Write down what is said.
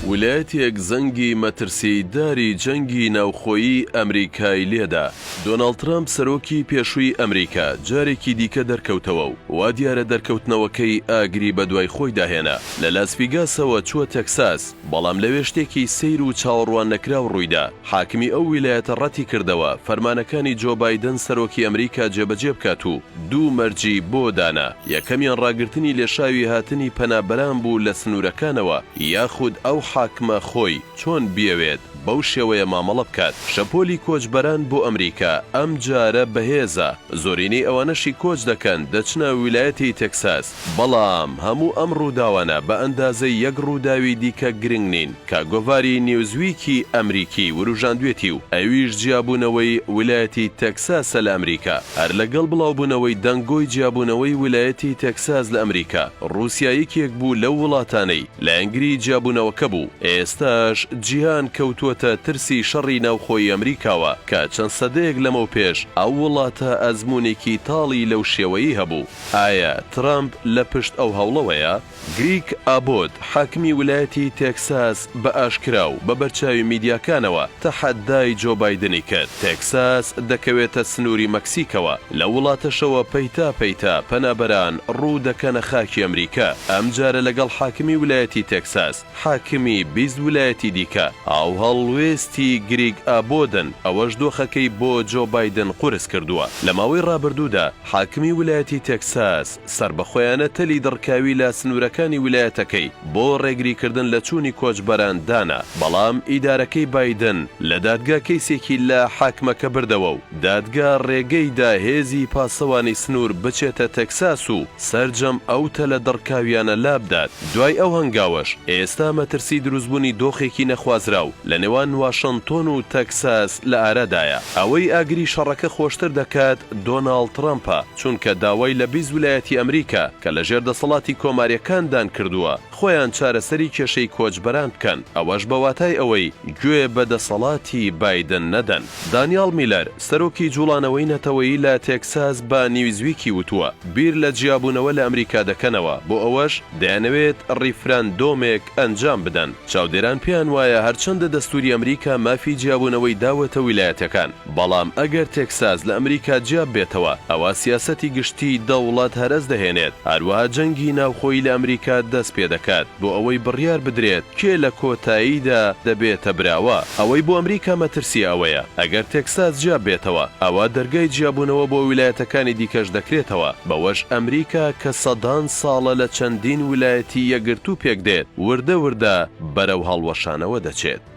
ویلایەتێک زەنگی مەترسیداری جەنگی ناوخۆیی ئەمریکای لێدا. دۆناڵد ترەمپ سەرۆکی پێشووی ئەمریکا جارێکی دیکە دەرکەوتەوە و وا دیارە دەرکەوتنەوەکەی ئاگری بەدوای خۆیدا هێنا. لە لاس ڤیگاسەوە چووە تێکساس، بەڵام لەوێ شتێکی سەیر و چاوەڕواننەکراو ڕوویدا. حاکمی ئەو ویلایەتە ڕەتیکردەوە فەرمانەکانی جۆ بایدن سەرۆکی ئەمریکا جێبەجێ بکات و دوو مەرجی بۆ دانا، یەکەمیان ڕاگرتنی لێشاوی هاتنی پەنابەران بوو لە سنوورەکانەوە یاخود ئەو حاکمە خۆی چۆن بیەوێت بەو شێوەیە مامەڵە بکات. شەپۆلی کۆچبەران بۆ ئەمریکا ئەمجارە بەهێزە، زۆرینەی ئەوانەشی کۆچ دەکەن دەچنە ویلایەتی تێکساس، بەڵام هەموو ئەم ڕووداوانە بە ئەندازەی یەک ڕووداوی دیکە گرنگ نین کە گۆڤاری نیوزویکی ئەمریکی وروژاندوێتی و ئەویش جیابوونەوەی ولایەتی تێکساسە لە ئەمریکا. هەر لەگەڵ بڵاوبوونەوەی دەنگۆی جیابوونەوەی ولایەتی تێکساس لە ئەمریکا، ڕووسیا یەکێک بوو لەو وڵاتانەی لایەنگری جیابوونەوەکە بوو. ئێستاش جیهان کەوتووەتە ترسی شەڕی ناوخۆیی ئەمریکاوە کە چەند سەدەیەک لەمەوپێش ئەو وڵاتە ئەزموونێکی تاڵی لەو شێوەیەی هەبوو. ئایا ترەمپ لە پشت ئەو هەوڵەوەیە؟ گریگ ئابۆت، حاکمی ولایەتی تێکساس بە ئاشکرا و بە بەرچاوی میدیاکانەوە تەحەدای جۆ بایدنی کرد. تێکساس دەکەوێتە سنووری مەکسیکەوە، لەو وڵاتەشەوە پەیتا پەیتا پەنابەران ڕوو دەکەنە خاکی ئەمریکا، ئەمجارە لەگەڵ حاکمی ولایەتی تێکساس، حاکمی 20 ولایەتی دیکە هاوهەڵوێستی گریگ ئابۆدن، ئەوەش دۆخەکەی بۆ جۆ بایدن قورس کردووە. لە ماوەی ڕابردوودا حاکمی ولایەتی تێکساس سەربەخۆیانە تەلی دڕکاوی لە سنوورەکانی ولایەتەکەی بۆ ڕێگریکردن لە چوونی کۆچبەران دانا، بەڵام ئیدارەکەی بایدن لە دادگا کەیسێکی لە حاکمەکە بردەوە و دادگا ڕێگەی دا هێزی پاسەوانی سنوور بچێتە تێکساس و سەرجەم ئەو تەلە دڕکاویانە لابدات. دوای ئەو هەنگاوەش ئێستا مەترسی دروستبوونی دۆخێکی نەخوازراو لە نێوان واشنتۆن و تەکساس لە ئارادایە. ئەوەی ئاگری شەڕەکە خۆشتر دەکات دۆناڵد ترەمپە، چونکە داوای لە 20 ولایەتی ئەمریکا کە لەژێر دەسەڵاتی کۆمارییەکاندان کردووە خۆیان چارەسەری کێشەی کۆچبەران بکەن، ئەوەش بە واتای ئەوەی گوێ بە دەسەڵاتی بایدن نەدەن. دانیاڵ میلەر، سەرۆکی جوڵانەوەی نەتەوەیی لە تێکساس بە نیوزویکی وتووە، بیر لە جیابوونەوە لە ئەمریکا دەکەنەوە، بۆ ئەوەش دەیانەوێت ڕیفراندۆمێک ئەنجام بدەن. چاودێران پێیان وایە هەرچەندە دەستووری ئەمریکا مافی جیابوونەوەی داوەتە ویلایەتەکان، بەڵام ئەگەر تێکساس لە ئەمریکا جیاببێتەوە، ئەوا سیاسەتی گشتیی دەوڵەت هەرەس دەهێنێت، هەروەها جەنگی ناوخۆیی لە ئەمریکا دەست پێدەکات بۆ ئەوەی بڕیار بدرێت کێ لە کۆتاییدا دەبێتە براوە. ئەوەی بۆ ئەمریکا مەترسییە ئەوەیە، ئەگەر تێکساس جیاببێتەوە، ئەوا دەرگای جیابوونەوە بۆ ویلایەتەکانی دیکەش دەکرێتەوە، بەوەش ئەمریکا کە سەدان ساڵە لە چەندین ویلایەتی یەکگرتوو پێکدێت، وردە وردە بەرەو هەڵوەشانەوە دەچێت.